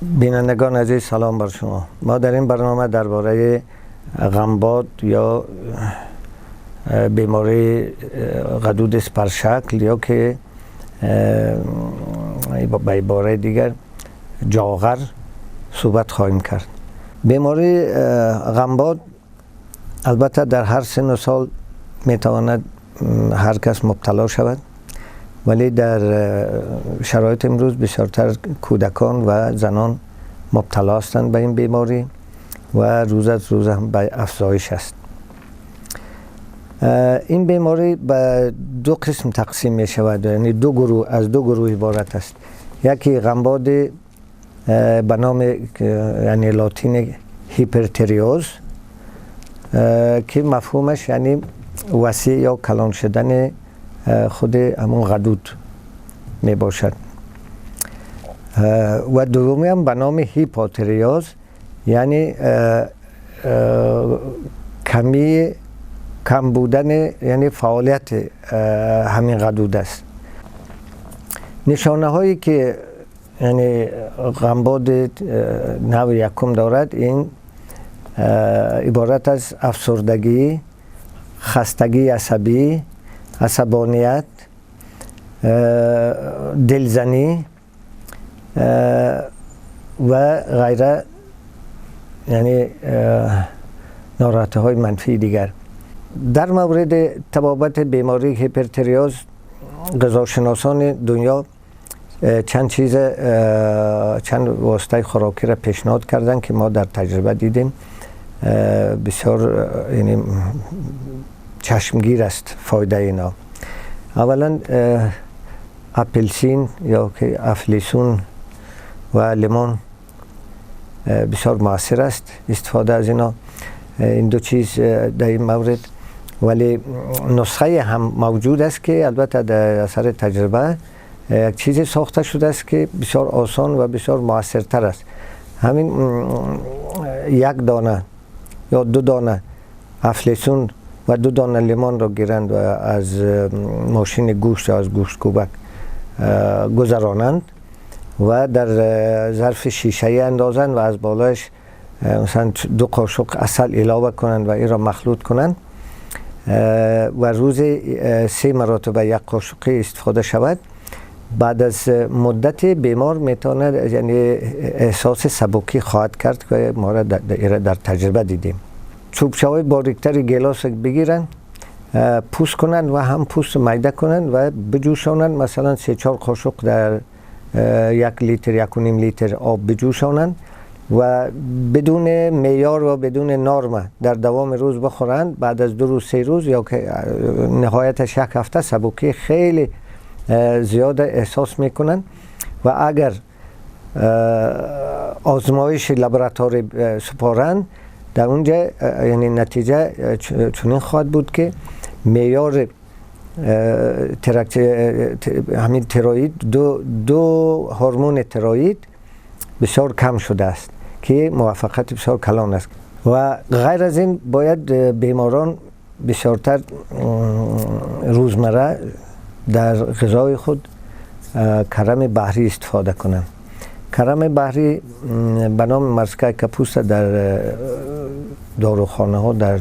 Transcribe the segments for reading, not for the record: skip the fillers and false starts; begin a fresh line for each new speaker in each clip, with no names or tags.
Бинандагони азиз, салом бар шумо. Мо дар ин барнома дар бораи ғамбод ё бемории ғадуди сипаршакл ё ки ба ибораи дигар ҷоғар суҳбат хоҳем кард. Бемории ғамбод албатта дар ҳар синну сол метавонад ҳар кас мубтало шавад, вале дар шароити имрӯз бисёртар кӯдакон ва занон мубтало ҳастанд ба ин беморӣ ва рӯз аз рӯз ҳам ба афзоиш аст. Ин беморӣ ба ду қисм тақсим мешавад, яъне ду гурӯҳ, аз ду гурӯҳ иборат аст. Яке ғамбоди ба номи, яъне лотини, гипертиреоз, ки мафҳумаш яъне васеъ ё калон шудани худи ҳамон ғадуд мебошад, ва дуввумӣ ҳам ба номи ҳипотиреоз, яъне камии, кам будани, яъне фаъолияти ҳамин ғадуд аст. Нишонаҳое ки, яъне, ғамбоди навъи якум дорад, ин иборат аз афсурдагӣ, хастагии асабӣ, асабоният, дилзанӣ ва ғайра, яъне нороҳатиҳои манфии дигар. Дар мавриди табобати бемории гипертиреоз ғизошиносони дунё чанд чиз, чанд воситаи хӯрокиро пешниҳод карданд, ки мо дар таҷриба дидем, бисёр, яъне, чашмгир аст фоидаи ино. Аввалан, апелсин ё ки афлесун ва лимон бисёр муассир аст истифода аз ино, ин ду чиз дар ин маврид. Вале нусхае ҳам мавҷуд аст, ки албатта дар асари таҷриба як чизе сохта шудааст, ки бисёр осон ва бисёр муассиртар аст. Ҳамин як дона ё ду дона афлесун ва ду дона лимонро гиранд ва аз мошини гӯшт ё аз гӯшткӯбак гузаронанд ва дар зарфи шишаӣ андозанд ва аз болояш масалан 2 қошуқ асал илова кунанд ва инро махлут кунанд ва рӯзи се маротиба як қошуқӣ истифода шавад. Баъд аз муддате бемор метавонад, яъне, эҳсоси сабукӣ хоҳад кард, ки мо дар таҷриба дидем. Чӯбчаҳои бориктари гелос бигиранд, пӯст кунанд ва ҳам пӯст майда кунанд ва биҷӯшонанд. Масалан, 3-4 қошуқ дар 1 литр, 1.5 литр об биҷӯшонанд ва бидуни меъёр ва бидуни норма дар давоми рӯз бихӯранд. Баъд аз 2 рӯз, 3 рӯз ё ки ниҳояташ як ҳафта сабукӣ хеле зиёд эҳсос мекунанд. Ва агар озмоиши лабораторӣ супоранд, дар унҷа, яъне, натиҷа чунин хоҳад буд, ки меъёри ҳамин тироид, ду ҳормони тироид бисёр кам шудааст, ки муваффақияти бисёр калон аст. Ва ғайр аз ин бояд беморон бисёртар рӯзмарра дар ғизои худ карами баҳрӣ истифода кунанд. Карами баҳрӣ ба номи морская капуста дар дорухонаҳо, дар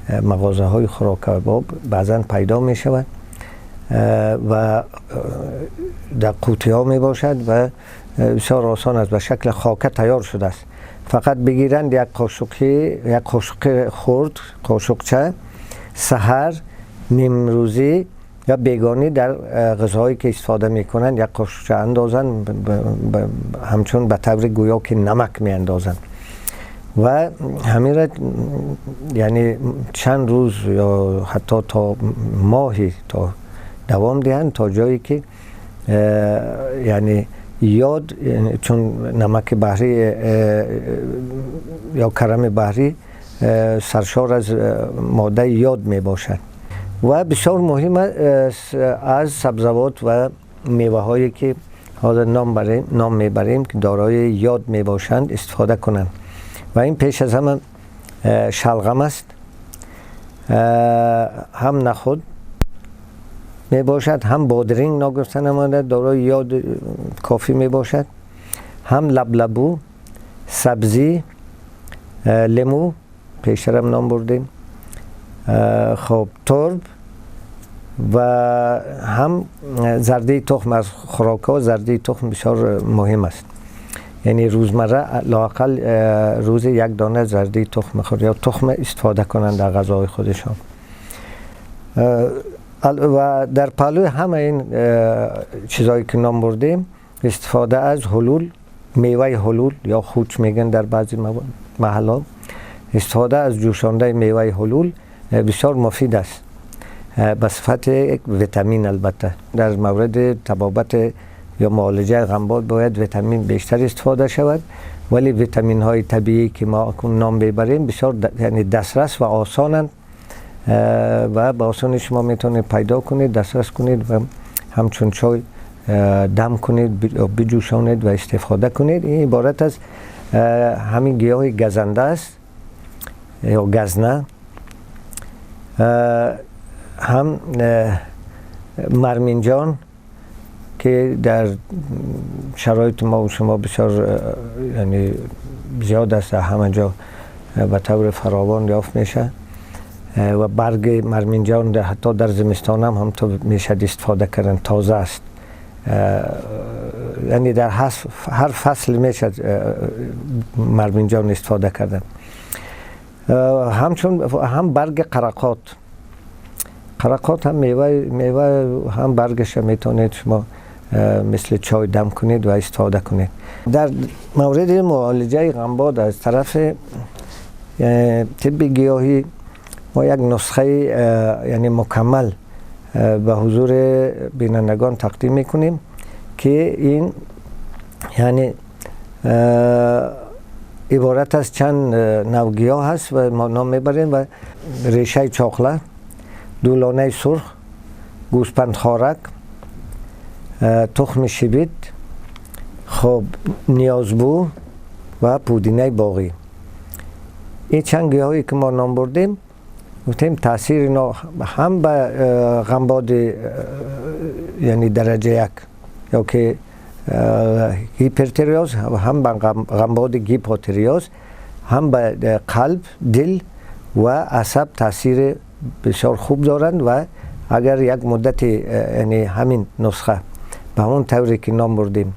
мағозаҳои хӯрокарбоб баъзан пайдо мешавад ва дар қутиҳо мебошад ва бисёр осон аст, ба шакли хока тайёр шудааст. Фақат бигиранд як қошуқи, як қошуқи хурд, қошуқча, саҳар, нимрӯзӣ ё бегонӣ дар ғизоҳое ки истифода мекунанд як қошуқча андозанд, ҳамчун ба таври гӯё ки намак меандозанд. Ва ҳаминра, яъне, чанд рӯз ё ҳатто то моҳи то давом диҳанд, то ҷое ки, яъне, ёд, чун намаки баҳрӣ ё карами баҳрӣ саршор аз моддаи ёд мебошад. Ва бисёр муҳим, аз сабзавот ва меваҳое ки ҳозир ном мебарем, ки дорои ёд мебошанд, истифода кунанд. Ва ин пеш аз ҳама шалғам аст, ҳам нахуд мебошад, ҳам бодринг, ногуфта намонда, дорои ёд кофӣ мебошад. هم لبلبو، سبزی، لیمو پیشترم نام بردیم، خب ترب و هم زرده تخم. از خوراک ها زرده تخم بسیار مهم است، یعنی روزمره لااقل روز یک دانه زرده تخم خور یا تخم استفاده کنند در غذای خودشان. و در پهلوی همه این چیزهایی که نام بردیم، استفاده از حلول، میوه حلول یا خوچ میگن در بعضی محلات، استفاده از جوشانده میوه حلول بسیار مفید است به صفت یک ویتامین. البته در مورد طبابت یا معالجه غنباد باید ویتامین بیشتر استفاده شود، ولی ویتامین های طبیعی که ما اکنون نام ببریم بسیار یعنی دسترس و آسانند و با آسانی شما میتونید پیدا کنید، دسترس کنید و همچون چای دم کنید، بجوشانید و استفاده کنید. این عبارت از همین گیاه گزنده است یا گزنه، هم مرمینجان که در شرایط ما و شما بسیار یعنی زیاد است، همه جا به طور فراوان یافت میشه و برگ مرمینجان حتی در زمستان هم تو میشه استفاده کردن، تازه است، یعنی در هر فصل میشه مرمینجان استفاده کردن. همچون هم برگ قرقات، قرقات هم میوه هم برگش میتونید شما مثل چای دم کنید و استفاده کنید. در مورد معالجه غنباد از طرف طب گیاهی ما یک نسخه یعنی مکمل به حضور بینندگان تقدیم میکنیم که این یعنی عبارت از چند نوع گیاه هست و ما نام میبریم و ریشه چاقله، دولانه سرخ، گوسپند خارک، تخم شبید، خب نیازبو و پودینه باغی. این چند گیاهی که ما نام بردیم، گفتیم تاثیر اینا هم به غنباد یعنی درجه یک یا که هیپرتیریوز، هم به غنباد گیپوتیریوز، هم به قلب، دل و عصب تاثیر بسیار خوب دارند و اگر یک مدت یعنی همین نسخه به همون طوری که نام بردیم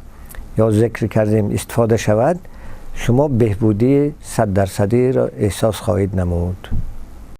یا ذکر کردیم استفاده شود، شما بهبودی 100% را احساس خواهید نمود.